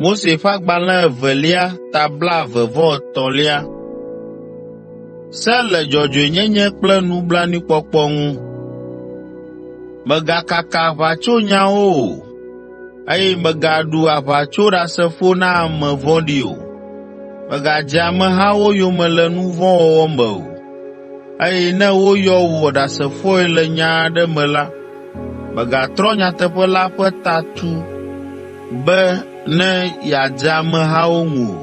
Mose ƒe Agbalẽ evelia ta blaeve-vɔ-etɔ̃lia. Se le dzɔdzɔenyenye kple nublanuikpɔkpɔ ŋu. Mègakaka aʋatsonyawo o, eye mègaɖu aʋatsoɖasefo na ame vɔ̃ɖi o. Mègadze amehawo yome le nu vɔ̃ wɔwɔ me o, eye ne woyɔ wò ɖasefoe le nya aɖe me la, mègatrɔ nyateƒe la ƒe ta tu be ne yeadze amehawo ŋu o,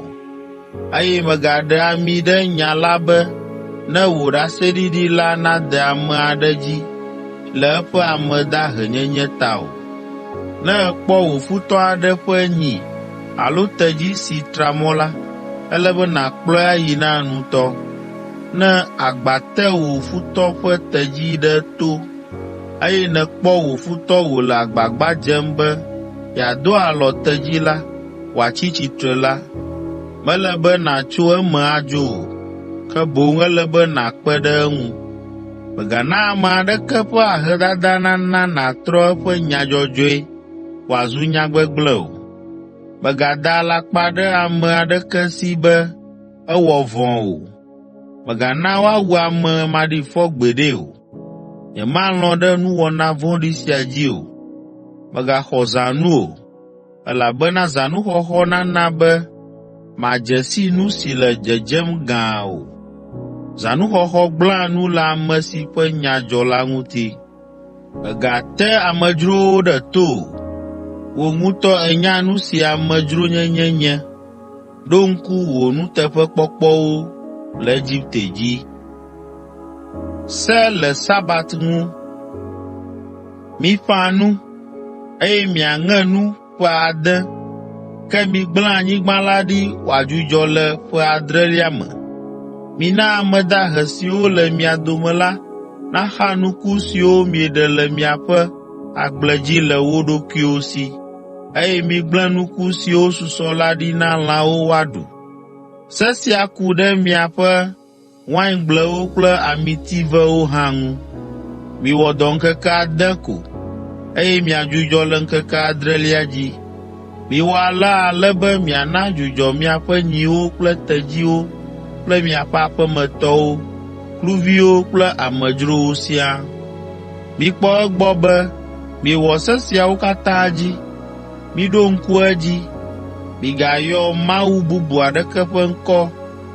eye mègaɖe ami ɖe nya la be ne wò ɖaseɖiɖi la nade ame aɖe dzi le eƒe ame dahenyenye ta o. Ne èkpɔ wò futɔ aɖe ƒe nyi alo tedzi si tra mɔ la, ele be nàkplɔe ayi na nutɔ. Ne agba te wò futɔ ƒe tedzi ɖe to, eye nèkpɔ wò futɔ wòle agbagba dzem be yeado alɔ tedzi la wòatsi tsitre la, mele be nàtso eme adzo o, ke boŋ ele be nàkpe ɖe eŋu. Mègana ame aɖeke ƒe ahedada nana nàtrɔ eƒe nya dzɔdzɔe wòazu nya gbegblẽ o. Mègada alakpa ɖe ame aɖeke si be ewɔ vɔ̃ o. Mègana woawu ame maɖifɔ gbeɖe o. Nyemalɔ̃ ɖe nuwɔna vɔ̃ɖi sia dzi o. Mègaxɔ zãnu o, elabena zãnuxɔxɔ nana be màdze si nu si le dzedzem gãa o. Zãnuxɔxɔ gblẽa nu le ame si ƒe nya dzɔ la ŋuti. Mègate amedzrowo ɖe to o. Wò ŋutɔ ènya nu si amedzronyenye nye. Ɖo ŋku wò nuteƒekpɔkpɔwo le Egipte dzi. Se le Sabat ŋu. Miƒã nu, eye miaŋe nu ƒe ade, ke migblẽ anyigba la ɖi wòadzudzɔ le ƒe adrelia me. Mina ame dahe siwo le mia dome la naxa nuku siwo mieɖe le miaƒe agble dzi le wo ɖokuiwo si, eye migblẽ nuku siwo susɔ la ɖi na lãwo woaɖu. Se sia ku ɖe miaƒe waingblewo kple amitivewo hã ŋu. Miwɔ dɔ ŋkeke ade ko, eye miadzudzɔ le ŋkeke adrelia dzi. Miwɔ alea ale be miana dzudzɔ miaƒe nyiwo kple tedziwo kple miaƒe aƒemetɔwo, kluviwo kple amedzrowo siaa. Mikpɔ egbɔ be miewɔ se siawo katã dzi. Miɖo ŋku edzi, migayɔ mawu bubu aɖeke ƒe ŋkɔ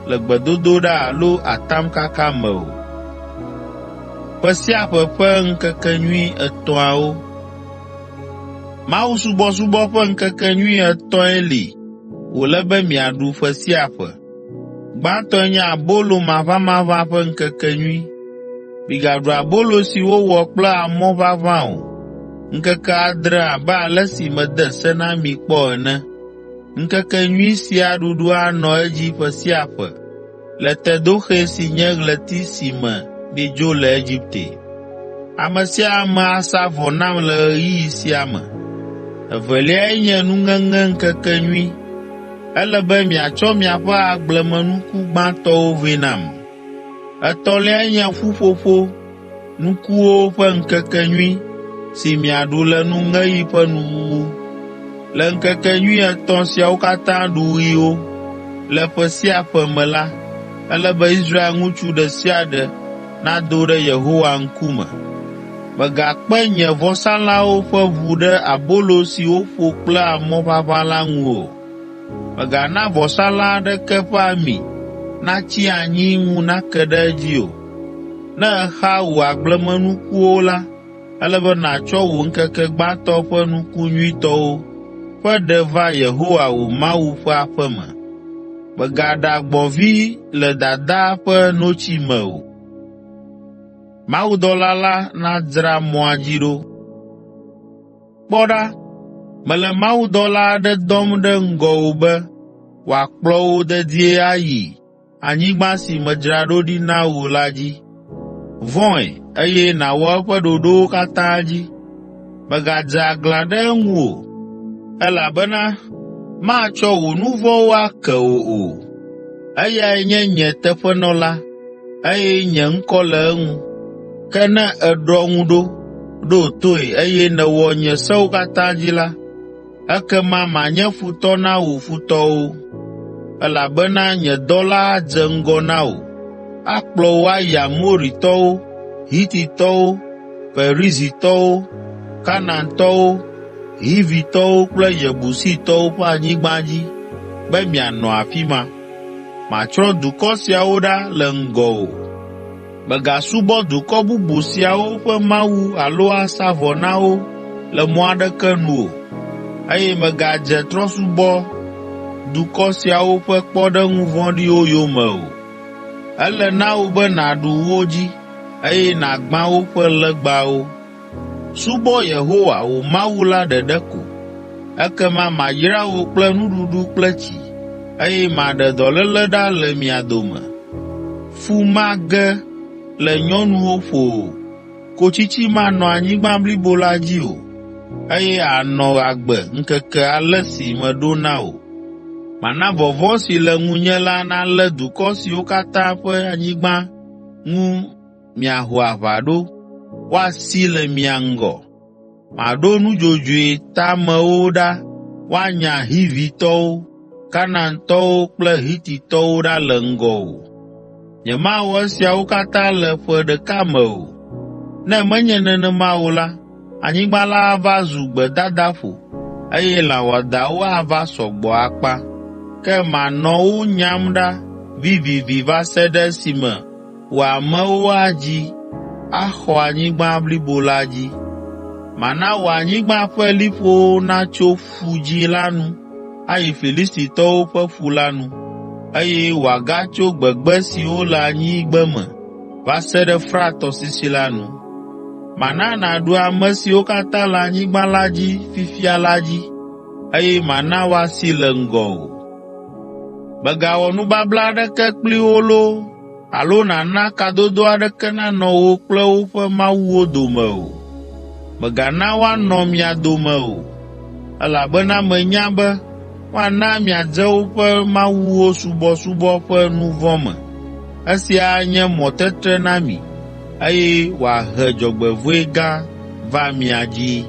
le gbedodoɖa alo atamkaka me o. Ƒe sia ƒe ƒe ŋkekenyui etɔ̃awo. Mawusubɔsubɔ ƒe ŋkekenyui etɔ̃e li wòle be miaɖu ƒe sia ƒe. Gbãtɔe nye Abolo Maʋamaʋã ƒe Ŋkekenyui. Migaɖu abolo si wowɔ kple amɔ ʋaʋã o ŋkeke adre abe ale si mede se na mi kpɔ ene. Ŋkekenyui sia ɖuɖu anɔ edzi ƒe sia ƒe le Tedoxe si nye ɣleti si me miedzo le Egipte. Ame sia ame asa vɔ nam le ɣeyiɣi sia me. Eveliae nye Nuŋeŋeŋkekenyui. Ele be miatsɔ miaƒe agblemenuku gbãtɔwo vɛ nam. Etɔ̃liae nye Ƒuƒoƒo Nukuwo ƒe Ŋkekenyui si miaɖu le nuŋeɣi ƒe nuwuwu. Le ŋkekenyui etɔ̃ siawo katã ɖuɣiwo, le ƒe sia ƒe me la, ele be Israel ŋutsu ɖe sia ɖe nado ɖe Yehowa ŋkume. Mègakpe nye vɔsalãwo ƒe ʋu ɖe abolo si woƒo kple amɔ ʋaʋã la ŋu o. Mègana vɔsalã aɖeke ƒe ami natsi anyi ŋu nake ɖe edzi o. Ne èxa wò agblemenukuwo la, ele be nàtsɔ wò ŋkeke gbãtɔ ƒe nuku nyuitɔwo ƒe ɖe va Yehowa wò Mawu ƒe aƒe me. Mègaɖa gbɔ̃vi le dadaa ƒe notsi me o. Mawudɔla la nadzra mɔa dzi ɖo. Kpɔ ɖa, mele mawudɔla aɖe dɔm ɖe ŋgɔwò be wòakplɔ wò dedie ayi anyigba si medzra ɖo ɖi na wò la dzi. Vɔ̃e, eye nàwɔ eƒe ɖoɖowo katã dzi. Mègadze aglã ɖe eŋu o, elabena matsɔ wò nu vɔ̃wo ake wò o. Eyae nye nye teƒenɔla, eye nye ŋkɔ le eŋu. Ke ne èɖɔ ŋu ɖo, ɖo toe, eye nèwɔ nye sewo katã dzi la, Ekema manye futɔ na wò futɔwo, elabena nye dɔla adze ŋgɔ na wò, akplɔ wò ayi Amoritɔwo, Hititɔwo, Perizitɔwo, Kanaantɔwo, Hivitɔwo kple Yebusitɔwo ƒe anyigba dzi be mianɔ afi ma. Matsrɔ̃ dukɔ siawo ɖa le ŋgɔwò. Mègasubɔ dukɔ bubu siawo ƒe mawu alo asa vɔ na wo le mɔ aɖeke nu o, eye mègadze trɔ̃subɔdukɔ siawo ƒe kpɔɖeŋu vɔ̃ɖiwo yome o. Ele na wò be nàɖu wo dzi, eye nàgbã woƒe legbawo. Subɔ Yehowa, wò Mawu la ɖeɖe ko, ekema mayra wò kple nuɖuɖu kple tsi, eye maɖe dɔléle ɖa le mia dome. Fu mage le nyɔnuwo ƒo o, kotsitsi manɔ anyigba blibo la dzi o, eye ànɔ agbe ŋkeke ale si meɖo na wò. Mana vɔvɔ̃ si le ŋunye la nalé dukɔ siwo katã ƒe anyigba ŋu miaho aʋa ɖo, woasi le mia ŋgɔ. Maɖo nudzodzoe teamewo ɖa woanya Hivitɔwo, Kanaantɔwo kple Hititɔwo ɖa le ŋgɔwò. Nyemawɔ esiawo katã le ƒe ɖeka me o. Ne menye nenema o la, anyigba la ava zu gbedadaƒo eye lã wɔadãwo ava sɔ gbɔ akpa. Ke manɔ wo nyam ɖa vivivi va se ɖe esime wò amewo adzi axɔ anyigba blibo la dzi. Mana wò anyigba ƒe liƒowo natso Ƒu Dzĩ la nu ayi Filistitɔwo ƒe ƒu la nu, eye wòagatso gbegbe siwo le anyigbeme va se ɖe Frat tɔsisi la nu. Mana nàɖu ame siwo katã le anyigba la dzi fifia la dzi, eye mana woasi le ŋgɔwò. Mègawɔ nubabla aɖeke kpli wo loo alo nàna kadodo aɖeke nanɔ wò kple woƒe mawuwo dome o. Mègana woanɔ mia dome o, elabena menya be woana miadze woƒe mawuwo subɔsubɔ ƒe nu vɔ̃ me. Esia anye mɔtetre na mi, eye wòahe dzɔgbevɔ̃e gã va mia dzi.”